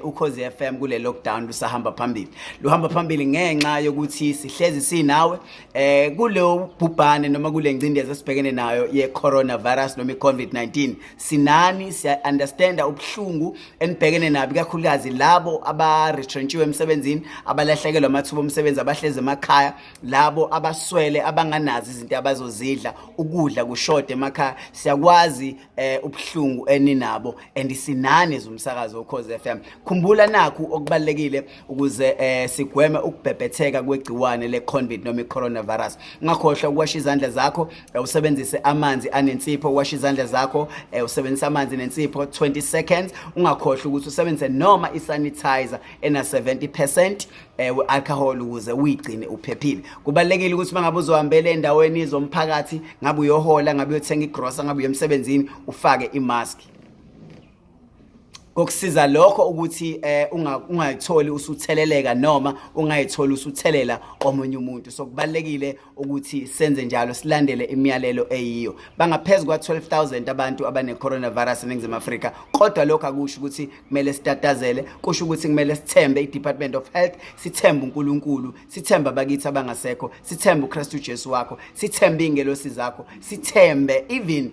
Ukhozi FM kule lockdown lusahamba phambili, luhamba phambili ngenxa yokuthi sihlezi sinawe kulo bhubhane noma kule ngcindezi esibhekene nayo ye coronavirus noma i-COVID-19. Sinani, siya understanda ubuhlungu enibhekene nabo, ikakhulukazi labo aba retrenchiwe emsebenzini, abalahlekelwa amathuba omsebenzi, abahlezi emakhaya, labo abaswele, abanganazi izinto abazozidla, ukudla kushode emakhaya. Siyakwazi ubuhlungu eninabo and sinani zomsakazo Ukhozi FM. Khumbula nakhu okubalekile ukuze sigweme ukubhebhetheka kwegciwane le-COVID noma i-coronavirus. Ungakhohlwa ukuwasha izandla zakho, usebenzise amanzi anensipho. Uwasha izandla zakho, usebenzise amanzi nensipho 20 seconds. Ungakhohlwa ukuthi usebenzise noma i-sanitizer ena 70% we-alcohol ukuze uyigcine uphephile. Kubalekile ukuthi mangabe uzohambela endaweni zomphakathi, ngabe uyohola, ngabe uyothenga igrosa, ngabe uya emsebenzini, ufake imask. Kokusiza lokho ukuthi ungayitholi usutheleleka noma ungayitholi usuthelela omunye umuntu. So kubalekile ukuthi senze njalo, silandele imiyalelo eyiyo. Bangaphezulu kwa 12,000 abantu abane coronavirus eNingizimu Afrika, kodwa lokho akusho ukuthi kumele sitatazele. Kusho ukuthi kumele sithembe i-Department of Health, sithembe uNkulunkulu, sithembe abakithi abangasekho, sithembe uKristu Jesu wakho, sithembe ingelosi zakho, sithembe even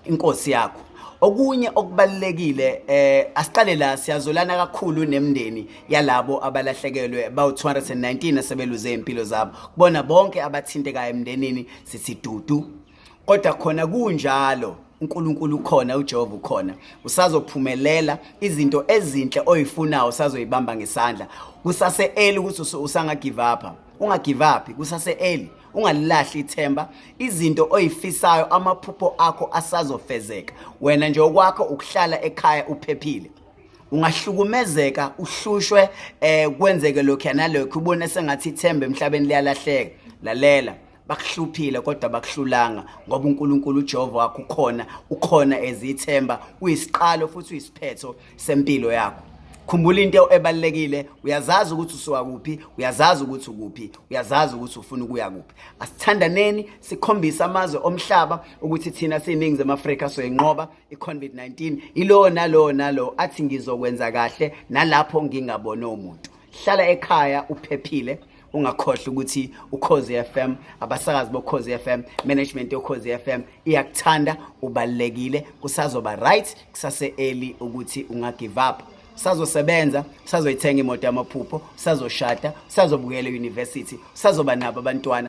inkosi yakho. Okunye okubalekile, asiqale la, siyazolana kakhulu nemndeni yalabo abalahlekelwe bawu 219 asebeluze impilo zabo. Kubona bonke abathintekayo emndenini sithi dudu, kodwa khona kunjalo uNkulunkulu ukhona, uJehova ukhona, usazophumelela. Izinto ezinhle oyifunayo usazoyibamba ngesandla. Kusase early ukuthi usanga give up. Unga give up, kusase early, ungalilahli ithemba. Izinto oyifisayo, amaphupho akho asazofezeka. Wena nje okwakho ukuhlala ekhaya uphephile. Ungahlukumezeka, uhlushwe, kwenzeke lokhu nalokhu, ubone sengathi ithemba emhlabeni liyalahleka. Lalela, bakuhluphile kodwa bakuhlulanga, ngoba uNkulunkulu uJehova wakho ukhona, ukhona ezithemba, uyisiqalo futhi uyisiphetho sempilo yakho. Khumbula into ebalekile: uyazazi ukuthi usuka kuphi, uyazazi ukuthi ukuphi, uyazazi ukuthi ufuna ukuya kuphi. Asithandaneni, sikhombise amazwe omhlaba ukuthi thina siyiNingizimu Afrika soyinqoba i-COVID-19. Ilowo nalowo nalo athi ngizokwenza kahle nalapho ngingaboni umuntu. Hlala ekhaya uphephile. Ungakhohlwa ukuthi Ukhozi FM, abasakazi boKhozi FM, management yoKhozi FM iyakuthanda, ubalekile. Kusazoba right, kusase early ukuthi unga give up. Sazosebenza, sazoyithenga imoto yamaphupho, sazoshada, sazobukela university, sazoba nabo abantwana.